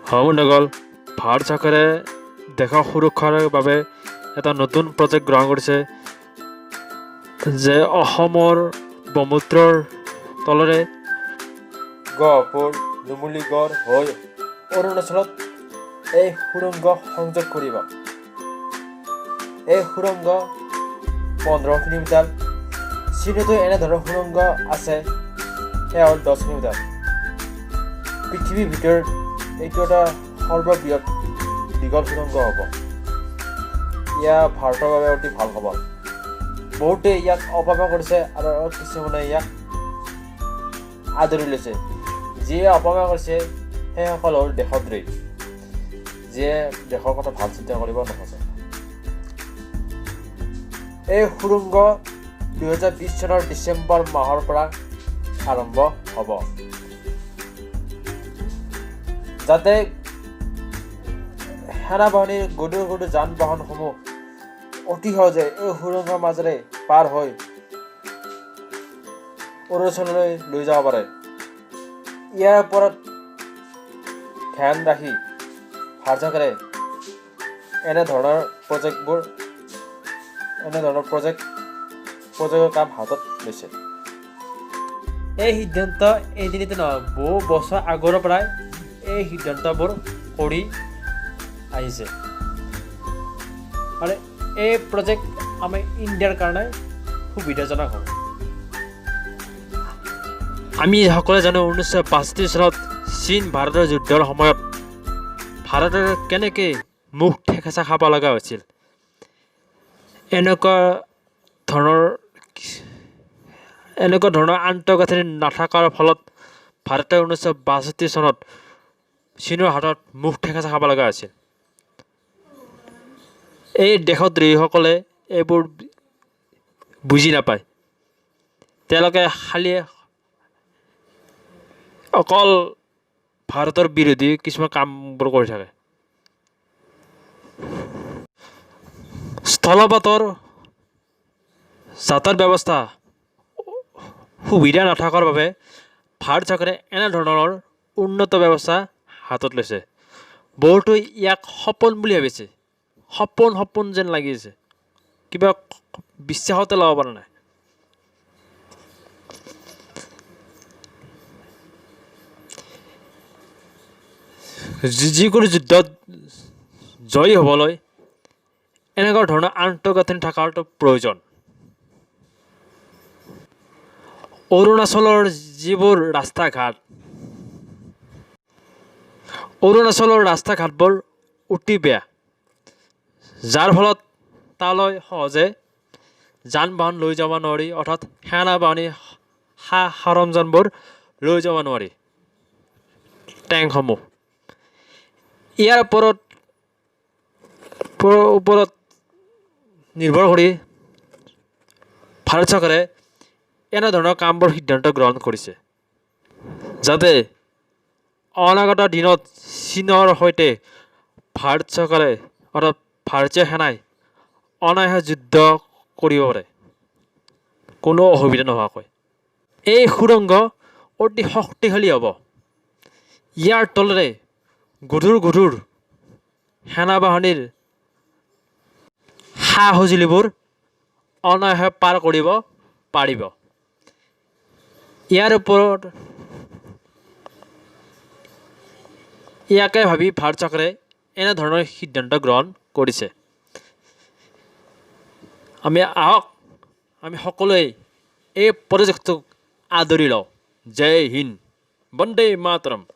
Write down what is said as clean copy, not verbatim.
হয় বন্ধুসকল, ভাৰত চৰকাৰে দেশৰ সুৰক্ষাৰ বাবে এটা নতুন প্ৰজেক্ট গ্ৰহণ কৰিছে যে অসমৰ ব্ৰহ্মপুত্ৰৰ তলেৰে গহপুৰ, নুমলীগড় হৈ অৰুণাচলত এই সুৰংগ সংযোগ কৰিব। এই সুৰংগ 15 কিলোমিটাৰ। চীনতো এনেধৰণৰ সুৰংগ আছে, সেয়া হ'ল 10 কিলোমিটাৰ। পৃথিৱীৰ ভিতৰত এইটো এটা সৰ্ববৃহৎ দীঘল সুৰংগ হ'ব। এয়া ভাৰতৰ বাবে অতি ভাল খবৰ। বহুতে ইয়াক অপব্যৱহাৰ কৰিছে আৰু কিছুমানে ইয়াক আদৰি লৈছে। যিয়ে অপব্যৱহাৰ কৰিছে, সেইসকল হ'ল দেশদ্ৰোহী, যিয়ে দেশৰ কথা ভাল চিন্তা কৰিব নোখোজে। এই সুৰংগ 2020 চনৰ ডিচেম্বৰ মাহৰ পৰা আৰম্ভ হ'ব, যাতে সেনা বাহিনীৰ গধুৰ গধুৰ যান বাহনসমূহ অতি সহজে এই সুৰংগৰ মাজেৰে পাৰ হৈ অৰুণাচললৈ লৈ যাব পাৰে। ইয়াৰ ওপৰত ধ্যান ৰাখি ভাৰত চৰকাৰে এনেধৰণৰ প্ৰজেক্টৰ কাম হাতত লৈছে। এই সিদ্ধান্ত এদিনতে নহয়, বহু বছৰ আগৰ পৰাই এই সিদ্ধান্তবোৰ কৰি আহিছে আৰু এই প্ৰজেক্ট আমাৰ ইণ্ডিয়াৰ কাৰণে সুবিধাজনক হ'ব। আমি সকলোৱে জানো, 1962 চনত চীন ভাৰতৰ যুদ্ধৰ সময়ত ভাৰতৰ কেনেকৈ মুখ থেকেচা খাব লগা হৈছিল। এনেকুৱা ধৰণৰ আন্তঃগাঁথনি নথকাৰ ফলত ভাৰতে 1962 চনত চীনৰ হাতত মুখ থেকেচা খাব লগা হৈছিল। এই দেশদ্ৰোহীসকলে এইবোৰ বুজি নাপায়। তেওঁলোকে খালি অকল ভাৰতৰ বিৰোধী কিছুমান কামবোৰ কৰি থাকে। স্থলপথৰ যাতায়াত ব্যৱস্থা সুবিধা নথকাৰ বাবে ভাৰত চৰকাৰে এনেধৰণৰ উন্নত ব্যৱস্থা হাতত লৈছে। বহুতো ইয়াক সপোন বুলি ভাবিছে। সপোন সপোন যেন লাগি আছে, কিবা বিশ্বাসতে ল'ব পৰা নাই। যিকোনো যুদ্ধত জয়ী হ'বলৈ এনেকুৱা ধৰণৰ আন্তঃগাঁথনি থকাটো প্ৰয়োজন। অৰুণাচলৰ ৰাস্তা ঘাটবোৰ অতি বেয়া, যাৰ ফলত তালৈ সহজে যান বাহন লৈ যাব নোৱাৰি, অৰ্থাৎ সেনা বাহিনী সা সৰঞ্জামবোৰ লৈ যাব নোৱাৰি, টেংকসমূহ। ইয়াৰ ওপৰত নিৰ্ভৰ কৰি ভাৰত চৰকাৰে এনেধৰণৰ কামবোৰ সিদ্ধান্ত গ্ৰহণ কৰিছে, যাতে অনাগত দিনত চীনৰ সৈতে ভাৰত চৰকাৰে, অৰ্থাৎ ভাৰতীয় সেনাই অনায়াসে যুদ্ধ কৰিব পাৰে কোনো অসুবিধা নোহোৱাকৈ। এই সুৰংগ অতি শক্তিশালী হ'ব। ইয়াৰ তলেৰে গধুৰ গধুৰ সেনা বাহিনীৰ সা সঁজুলিবোৰ অনায়াসে পাৰ কৰিব পাৰিব। ইয়াৰ ওপৰত ইয়াকে ভাবি ভাৰত চৰকাৰে এনেধৰণৰ সিদ্ধান্ত গ্ৰহণ কৰিছে। আহক, আমি সকলোৱে এই প্ৰজেক্টটোক আদৰি লওঁ। জয় হিন্দ, বন্দে মাতৰম।